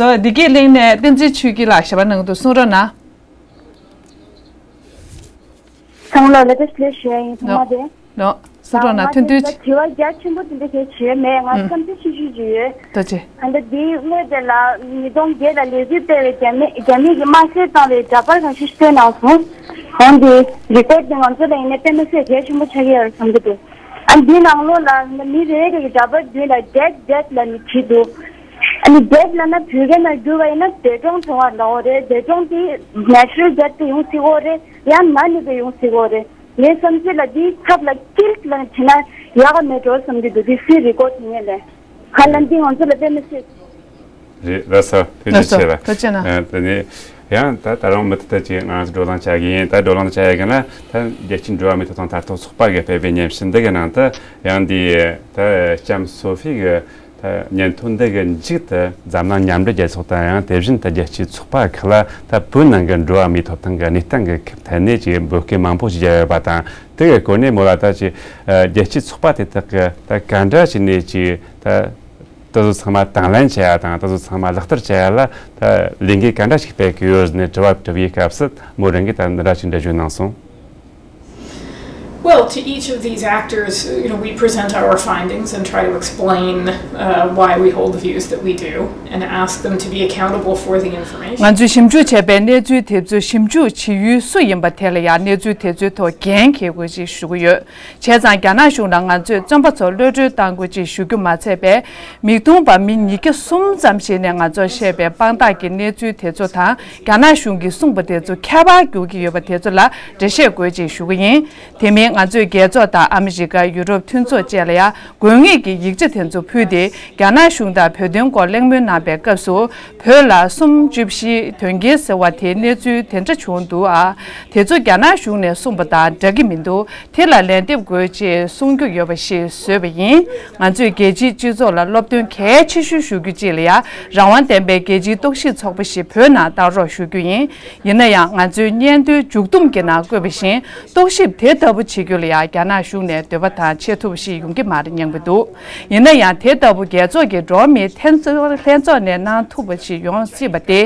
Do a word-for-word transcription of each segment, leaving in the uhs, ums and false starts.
བདེ་སྐྱིད་གླིང་ནས་བསྟན་འཛིན་ཆོས་སྐྱིད་ལགས་ཞལ་པར་གནང་འདུག། གསུང་རོགས་གནང་། ཚང་མ་ལ་ལེགས་སྐྱེས་ཞུ་ཡ་ཡིན། ཚང་མ་དེ། ལོ། གསུང་རོགས་གནང་། ཐུང་ཐུང་ཅིག་དྲི་བ་རྒྱ་ཆེན་པོ་དེ་འདྲ་གས་བྱས་མེད། ང་ཨུམ། བསམ་ཚུལ་ཆུང་ཆུང་ཅིག་ཡོད། ཐུགས་རྗེ་ཆེ། ད་ལྟ་འདིའི་སྔོན་དེ་ལ་ཉིས་སྟོང་བརྒྱད་ལ་ལས་འཛུལ་སྤེལ་བའི་རྒྱ་མི་རྒྱ་མི་གིས་དམར་གསོད་བཏང་བའི་འདྲ་པར་ཁ་ཤས་བཏོན་གནང་སོང་། འོན་ཏེ་རི་ཀོཌ་དེ་ང་ཚོ་ལ་ཡིན་ན་དཔེ་མི་སྲིད་གལ་ཆེན་པོ་ཆགས་ཀྱི་ཡོད་རེད་བསམ་གྱི་འདུག། ཨ། འདིའི་ནང་ལོགས་ལ་མི་རེ་རེ་གི་འདྲ་པར་མདུན་ལ་Dead Dead ལབ་ནས་བྲིས་འདུག། ཨ་ནི་Dead ལབ་ན་བོད་སྐད་ནང་བསྒྱུར་བ་ཡིན་ན་འདས་གྲོངས་བྱུང་བ་ལབ་ཀྱི་ཡོད་རེད། འདས་གྲོངས་དེ་Natural Death དེ་ཡོང་སྲིད་ཀྱི་ཡོད་རེད། ཡང་ན་ནི་དེ་ཡོང་སྲིད་ཀྱི་ཡོད་རེད། ངའི་བསམ་ཚུལ་ལ་འདིའི་ཚབ་ལ་Killed ལབ་ནས་བྲིས་ན་ཡག་ག་མེད་འགྲོ་བསམ་གྱི་འདུག། དེ་སུའི་རི་ཀོཌ་དེ་ངས་ལས། ཧ་ལམ་འདི་ང་ཚོ་ལ་དཔེ་མི་སྲིད། རེད། ལགས་སོ། ཐུགས་རྗེ་ཆེ་ལགས། ཐུགས་རྗེ་གནང་། ཨ། དེ་ནས་ཡང་ད་ད་རུང་མུ་མཐུད་དུ་ཅིག་ང་ཚོ་བགྲོ་གླེང་བྱ་གི་ཡིན། ད་བགྲོ་གླེང་བྱ་ཡ་གི་ན་ད་རྒྱལ་སྤྱིའི་འགྲོ་བ་མིའི་ཐོབ་ཐང་མཐར་ཐུག་ཚོགས་པ་གིས་སྤེལ་བའི་སྙན་ཞུ་འདི་གི་ནང་དུ་ཡང་འདི་ད་ལྕམ་སོ་ཧྥི་གི་ད་སྙན་ཐོ་འདི་གི་མཇུག་ཏུ་འཛམ་གླིང་མཉམ་འབྲེལ་རྒྱལ་ཚོགས་དང་ཡང་དེ་བཞིན་དུ་རྒྱལ་སྤྱིའི་ཚོགས་པ་ཁག་ལ་ད་བོད་ནང་གི་འགྲོ་བ་མིའི་ཐོབ་ཐང་གི་གནས་སྟངས་ཀྱི་ཐད་ནས་ཅིག་འབོད་སྐུལ་མང་པོ་ཞིག་བརྒྱབ་ཡོད་པ་དང་། དེ་གི་སྐོར་ནས་མོ་ལ་ད་ཅིག་ཨ་རྒྱལ་སྤྱིའི་ཚོགས་པ་དེ་དག་གིས་ད་ག་འདྲ་བྱས་ནས་ཅིག་ད། དེ་ཚོ་ཚང་མ་དང་ལེན་བྱེད་ཡ་དང་དེ་ཚོ་ཚང་མ་ལག་བསྟར་བྱེད་ཡ་ལ་ད་ལས་འགུལ་ག་འདྲ་ཞིག་སྤེལ་གི་ཡོད་ཟེར་ནས་དྲི་བ་དྲི་བའི་སྐབས་སུ་མོ་རང་གིས་ད་འདི་འདྲ་ཞིག་འགྲེལ་བརྗོད་གནང་སོང་། Well, to each of these actors, you know, we present our findings and try to explain uh, why we hold the views that we do and ask them to be accountable for the information. ང་ཚོས་ཞིབ་འཇུག་བྱས་པའི་གནས་ཚུལ་དེ་ཚོ་ཞིབ་འཇུག་བྱེད་ཡུལ་སུ་ཡིན་པ་དེ་ལ་ཡང་གནས་ཚུལ་དེ་ཚོའི་ཐོག་འགན་འཁྱེར་དགོས་ཞེས་ཞུ་གི་ཡོད། བྱས་ཙང་རྒྱ་ནག་གཞུང་ལ་ང་ཚོས་བཙོན་པ་ཚོར་གློད་གྲོལ་གཏང་དགོས་ཅེས་ཞུ་རྒྱུ་མ་ཚད་པས། མིག་མཐོང་པ་མི་ཉིས་བརྒྱ་གསུམ་ཙམ་ཞིག་ནས་ང་ཚོར་བཤད་པའི་དཔང་རྟགས་ཀྱི་གནས་ཚུལ་དེ་ཚོ་དང་རྒྱ་ནག་གཞུང་གིས་གསུངས་པ་དེ་ཚོ་ཁྱད་པར་འགྱུར་གྱི་ཡོད་པ་དེ་ཚོ་ལ་འགྲེལ་བཤད་དགོས་ཅེས་ཞུ་གི་ཡིན། དེ་མིན་ང་ཚོས་རྒྱལ་ཚོགས་དང་ཨ་མི་རི་ཀ། ཡུ་རོབ་མཐུན་ཚོགས་བཅས་ལ་ཡང་དགོས་ངེས་ཀྱི་ཡིག་ཆ་དེ་ཚོ་ཕུལ་ཏེ་རྒྱ་ནག་གཞུང་དང་བོད་དོན་སྐོར་གླེང་མོལ་གནང་པའི་སྐབས་སུ་བོད་ལ་གསུམ་བཅུ་བཞི་དོན་རྐྱེན་ཟེར་བ་དེའི་གནས་ཚུལ་དེ་འདྲ་བྱུང་འདུག་ཨ། དེ་ཚོ་རྒྱ་ནག་གཞུང་ནས་གསུངས་པ་དང་འདྲ་གི་མི་འདུག། དེ་ལ་ལན་འདེབས་དགོས་ཅེས་གསུང་རྒྱུ་ཡོད་པ་ཞིག་བཟོས་པ་ཡིན། ང་ཚོས་རྒྱལ་སྤྱིའི་སྤྱི་ཚོགས་ལ་སློབ་སྟོན་གལ་ཆེ་ཤོས་ཞུ་རྒྱུ་གཅིག་ལ་ཡང་རང་དབང་ལྡན་པའི་རྒྱལ་སྤྱིའི་རྟོག་ཞིབ་ཚོགས་པ་ཞིག་བོད་ནང་བཏང་རོགས་ཞུ་རྒྱུ་ཡིན། ཡིན་ན་ཡང་ང་ཚོའི་སྙན་ཐོའི་མཇུག་བསྡོམས་ཀྱི་ནང་བཀོད་པ་བཞིན་རྟོག་ཞིབ་དེ་ལྟ་བུ་བྱེད་རྒྱུ་ལ་ཡང་རྒྱ་ནག་གཞུང་ནས་འདོད་པ་དང་ཆེས་ཐུབ་པ་ཞིག་ཡོང་གི་མ་རེད་སྙམ་གྱི་འདུག། ཡིན་ན་ཡང་དེ་ལྟ་བུ་རྒྱལ་ཚོགས་ཀྱི་འགྲོ་བ་མིའི་ལྷན་ཚོགས་ལྷན་ཚོགས་ནས་གནང་ཐུབ་པ་ཞིག་ཡོང་སྲིད་པ་སྟེ།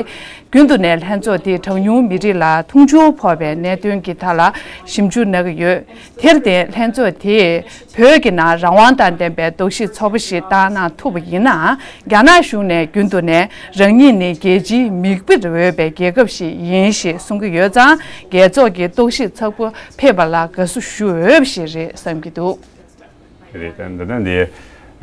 རྒྱུན་དུ་ནས་ལྷན་ཚོགས་དེས་གྲངས་ཉུང་མི་རིགས་ལ་མཐོང་ཆུང་ཕོག་པའི་གནད་དོན་གྱི་ཐད་ལ་ཞིབ་འཇུག་གནང་གི་ཡོད། དེར་བརྟེན་ལྷན་ཚོགས་དེས་བོད་ཀྱི་ནང་རང་དབང་དང་ལྡན་པའི་རྟོག་ཞིབ་ཚོགས་པ་ཞིག་བཏང་གནང་ཐུབ་པ་ཡིན་ན། རྒྱ་ནག་གཞུང་ནས་རྒྱུན་དུ་ནས་རང་ཉིད་ནི་རྒྱལ་སྤྱིའི་མིག་དཔེར་འོས་པའི་རྒྱལ་ཁབ་ཞིག་ཡིན་ཞེས་གསུང་གི་ཡོད་ཙང་། རྒྱལ་ཚོགས་ཀྱི་རྟོག་ཞིབ་ཚོགས་པ་ཕེབས་པ་ལ་དགའ་བསུ་ཞུ་འོས་པ་ཞིག་རེད་བསམ་གྱི་འདུག། རེད། ད་འདི་ན་འདི་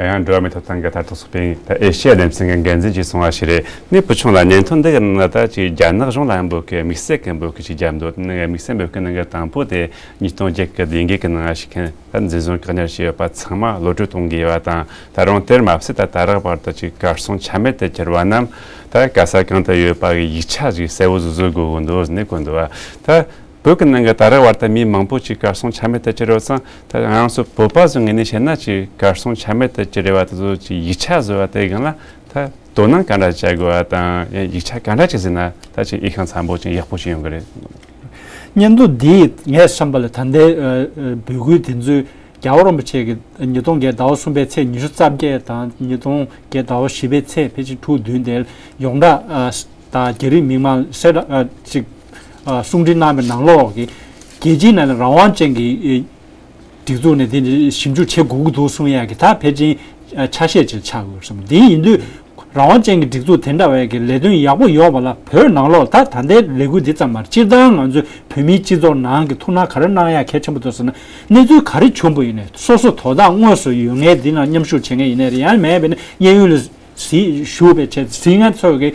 ཡང་འགྲོ་བ་མིའི་ཐོབ་ཐང་གི་མཐར་ཐུག་ཚོགས་པའི་ད་ཨེ་ཤི་ཡ་སྡེ་ཚན་གྱི་འགན་འཛིན་གྱིས་གསུངས་པ་ཞིག་རེད། ནི་བུ་ཆུང་ལགས་སྙན་ཐོ་འདི་གི་ནང་ལ་ད་ཅིག་རྒྱ་ནག་གཞུང་ལ་ཡང་འབོད་སྐུལ་དམིགས་བསལ་གྱི་འབོད་སྐུལ་ཞིག་བརྒྱབ་འདུག། ནི་དམིགས་བསལ་འབོད་སྐུལ་གནང་གི་དང་པོ་དེ་ཉིས་སྟོང་བརྒྱད་ཀྱི་ལས་འགུལ་གྱི་ནང་ཞིག་མཁན་ད་འཛིན་བཟུང་བཀག་ཉར་བྱས་ཡོད་པ་ཚང་མ་གློད་གྲོལ་གཏོང་དགོས་པ་དང་། ད་རུང་དེར་མ་ཟད་ད་ད་རག་བར་དུ་ཅིག་གར་སོང་ཆ་མེད་དུ་གྱུར་བ་རྣམས་ད་ག་ས་གང་དུ་ཡོད་པ་གི་ཡིག་ཆ་ཞིག་གསལ་བོ་བཟོ་བཟོ་དགོས་ཀྱི་འདུག་ཟེར་ནས་བཀོད་འདུག་བ། ད་བོད་ཀྱི་ནང་གི་ད་རེས་བར་དུ་མི་མང་པོ་ཅིག་གར་སོང་ཆ་མེད་དུ་གྱུར་ཡོད་ཙང་། ད་ང་རང་ཚོ་བོད་པ་ཚོའི་ངོས་ནས་བཤད་ན་ཅིག་གར་སོང་ཆ་མེད་དུ་གྱུར་བ་དེ་ཚོ་ཅིག་ཡིག་ཆ་བཟོ་བ་དེ་སྒང་ལ་ད་དོ་སྣང་ག་འདྲ་བྱ་དགོས་བ་དང་། ཡང་ཡིག་ཆ་ག་འདྲ་ཅིག་བཟོས་ན་ད་ཅིག་འོས་ཤིང་འཚམ་པོ་ཅིག་ཡག་པོ་ཞིག་ཡོང་གི་རེད། སྙན་ཐོ་འདི་ངས་བསམ་པ་ལ་ད་ལྟའི་འབོད་སྐུལ་དེ་ཚོས་རྒྱལ་བ་རིན་པོ་ཆེ་གིས་ཉིས་སྟོང་བརྒྱད་ཟླ་བ་གསུམ་པའི་ཚེས་ཉི་ཤུ་རྩ་བརྒྱད་དང་ཉིས་སྟོང་བརྒྱད་ཟླ་བ་བཞི་པའི་ཚེས་ཕལ་ཆེར་དྲུག་བདུན་དེར་ཡོངས་གྲགས་དང་རྒྱ་རིགས་མི་མང་གསལ་བསྒྲགས་ཅིག་གསུང་འཕྲིན་གནང་བའི་ནང་ལོགས་ཀྱི་རྒྱལ་སྤྱིའི་ནང་ལ་རང་དབང་ཅན་གྱི་སྒྲིག་འཛུགས་ནས་དེ་འདྲ་ཞིབ་འཇུག་བྱེད་དགོས་ཀྱི་འདུག་གསུང་ཡག་གི་ད་ཕལ་ཆེར་ཆ་ཤས་ཅིག་ཆགས་དགོས་བསམ། དེ་ཡིན་དུས་རང་དབང་ཅན་གྱི་སྒྲིག་འཛུགས་དེ་འདྲ་བའི་གི་ལས་དོན་ཡག་པོ་ཡོད་པ་ལ་བོད་ནང་ལོགས་ད་ད་ལྟའི་ལས་འགུལ་འདི་ཙམ་མ་རེད། སྤྱིར་བཏང་ང་ཚོས་བོད་མིའི་སྤྱི་ཚོགས་ནང་གི་ཐུགས་སྣང་ག་རེ་གནང་ཡག་གལ་ཆེན་པོ་འདུག་ཟེར་ན། གནས་ཚུལ་ག་རེ་བྱུང་པ་ཡིན་ནའི་སོ་སོ་དོ་བདག་དངོས་སུ་ཡོད་མཁན་འདི་ནང་མཉམ་ཞུགས་བྱེད་མཁན་ཡིན་ནའི་རེད། ཡང་མེད་པ་ཡིན་ན་གཡས་གཡོན་ལ་གཟིགས་ཞུ་བའི་ཆེད་གཟིགས་མཁན་ཚོ་གི་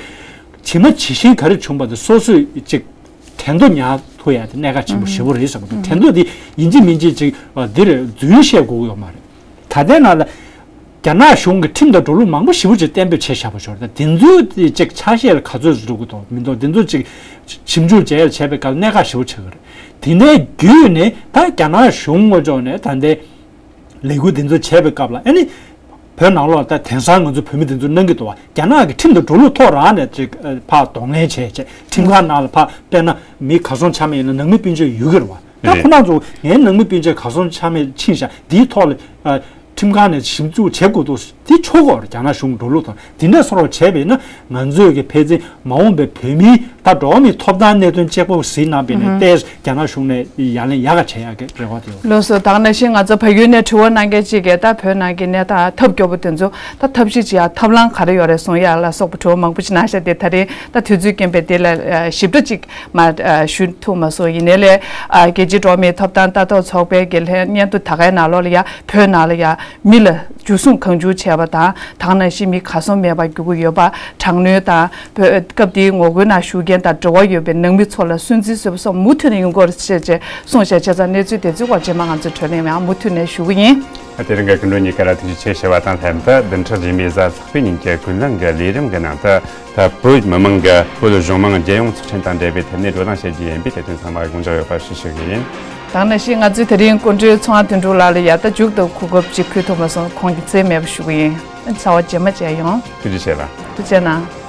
ཇི་མ་ཇི་བཞིན་ག་རེ་བྱུང་པ་དེ་སོ་སོས་ཅིག་དྲན་ཐོ་ཉར་ཐུབ་ཡག་དེ་གནད་འགག་ཆེན་པོ་ཞེ་པོ་རེད་བསམ་གི་འདུག། དྲན་ཐོ་དེ་ཡིན་གཅིག་མིན་གཅིག་ཅིག་འདིར་རྫུན་བཤད་དགོས་ཀྱི་ཡོད་མ་རེད། ད་ལྟའི་ནང་ལ་རྒྱ་ནག་གཞུང་གི་ཁྲིམས་དང་འགྲོ་ལུགས་མང་པོ་ཞེ་པོ་ཅིག་གཏན་འབེབས་བྱས་བཞག་པ་ཞོར་ད་དེ་ཚོའི་དེ་ཅིག་ཆ་ཤས་ལ་ག་ཚོད་འགྲོ་གི་འདུག་མི་འདུག། དེ་ཚོ་ཅིག་ཞིབ་འཇུག་བྱས་བྱས་པའི་སྐབས་གནད་འགག་ཞེ་པོ་ཆགས་ཀྱི་རེད། དེ་འདྲའི་བརྒྱུད་ནས་ད་རྒྱ་ནག་གཞུང་ངོས་ཕྱོགས་ནས་ད་ལྟའི་ལས་འགུལ་དེ་ཚོ་བྱས་པའི་སྐབས་ལ་ཨ་ནི་བོད་ནང་ལོགས་ད་དེང་སང་ང་ཚོ་བོད་མི་དེ་ཚོ་གནང་གི་འདུག་བ། རྒྱ་ནག་གི་ཁྲིམས་དང་འགྲོ་ལུགས་ཐོག་རང་ནས་ཅིག་ཕར་གདོང་ལེན་བྱས་བྱས་ཁྲིམས་ཁང་ནང་ལ་ཕར་དཔེར་ན་མི་གར་སོང་ཆ་མེད་ཡིན་ན་ནང་མི་སྤུན་མཆེད་ཡོད་ཀྱི་རེད་བ། ད་ཁོ་རང་ཚོ་ངའི་ནང་མི་སྤུན་མཆེད་གར་སོང་ཆ་མེད་ཕྱིན་ཤག་འདིའི་ཐོག་ལ། ཁྲིམས་ཁང་ནས་ཞིབ་འཇུག་བྱེད་དགོས་འདུག་དེ་ཆོག་གོ་རྒྱ་ནག་གཞུང་འགྲོ་ལུགས་དང་དེ་འདྲ་སོར་བ་བྱས་པས་ན་ང་ཚོས་ཀྱི་ཕལ་ཆེར་མ་འོངས་པའི་བོད་མིའི་ད་འགྲོ་བ་མིའི་ཐོབ་ཐང་གནད་དོན་གཅིག་པོ་གཟིགས་གནང་པས་ན་ཏེ་རྒྱ་ནག་གཞུང་ནས་ཡ་ལན་ཡག་ག་བྱེད་ཡག་གི་རེ་བ་དེ་ཡོད། ལགས་སོ། ད་ག་ནང་བཞིན་ང་ཚོ་བལ་ཡུལ་ནས་དྲི་བ་གནང་མཁན་གཅིག་གིས་ད་བོད་ནང་གི་གནས་སྟངས་ཐབས་སྐྱོ་པོ་དེ་ཚོ་ད་ཐབས་ཤེས་བྱེད་ཡག་ཐབས་ལམ་ག་རེ་ཡོད་རེད་གསུང་ཡག་ལ་སོགས་པ་དྲི་བ་མང་པོ་ཞིག་གནང་བཞག་དེ་ད་རིང་ད་དུས་ཚོད་རྐྱེན་པས་དེ་ལ་ཞིབ་ཕྲ་ཅིག་མ་ཞུ་ཐུབ་མ་སོང་། ཡིན་ནའི་ལས་རྒྱལ་སྤྱིའི་འགྲོ་བ་མིའི་ཐོབ་ཐང་ལྟ་རྟོག་ཚོགས་པའི་གི་ལྷན་སྙན་ཐོ་ད་གའི་ནང་ལོགས་ལ་ཡ་བོད་ནང་ལ་ཡ་མི་ལ་འཇུ་བཟུང་གང་བྱུང་བྱས་པ་དང་ད་ག་ནང་བཞིན་མི་གར་སོང་མེད་པར་གྱུར་གྱི་ཡོད་པ། དྲག་གནོན་དང་བོད་སྐབས་དེའི་ངོ་རྒོལ་ནང་ཞུགས་མཁན་དང་འབྲེལ་བ་ཡོད་པའི་ནང་མི་ཚོ་ལ་སུན་གཙེར་བཟོས་པ་སོགས་མུ་མཐུད་ནས་ཡོང་གི་ཡོད་རེད་ཅེས་གསུངས་བཞག་བྱས་ཙང་གནས་ཚུལ་དེ་ཚོའི་སྐོར་རྗེས་མ་ང་ཚོས་གྲོས་གླེང་ཡང་མུ་མཐུད་ནས་ཞུ་གི་ཡིན། དེ་རིང་གི་སྐུ་མགྲོན་གཉིས་ཀ་ལ་ཐུགས་རྗེ་ཆེ་ཞུ་བ་དང་ལྷན་དུ་བདུན་ཕྲག་རྗེས་མའི་གཟའ་ལྷག་པའི་ཉིན་གྱི་ཀུན་གླེང་གི་ལས་རིམ་གྱི་ནང་དུ་ད་བོད་མི་མང་གི་བོད་གཞུང་མང་རྒྱལ་ཡོངས་ཚོགས་ཆེན་དང་འབྲེལ་བའི་ཐད་ནས་བགྲོ་གླེང་བྱེད་རྒྱུ་ཡིན་པས་དེ་དོན་ཚང་མ་དགོངས་འཇགས་ཡོད་པ་ཞུ་ཞུ་གི་ཡིན། ད་ག་ནང་བཞིན་ང་ཚོས་དེ་རིང་སྐུ་མགྲོན་ཚོང་དཔོན་དོན་གྲུབ་ལགས་ལ་ཡ་ད་མཇུག་ཏུ་གོ་སྐབས་ཅིག་ཕུལ་ཐུབ་མ་སོང་། ཁོང་གི་རྩིས་མེད་པ་ཞུ་གི་ཡིན། ཚ་བ་རྗེས་མ་མཇལ་ཡོང་། ཐུགས་རྗེ་ཆེ་ལགས། ཐུགས་རྗེ་གནང་།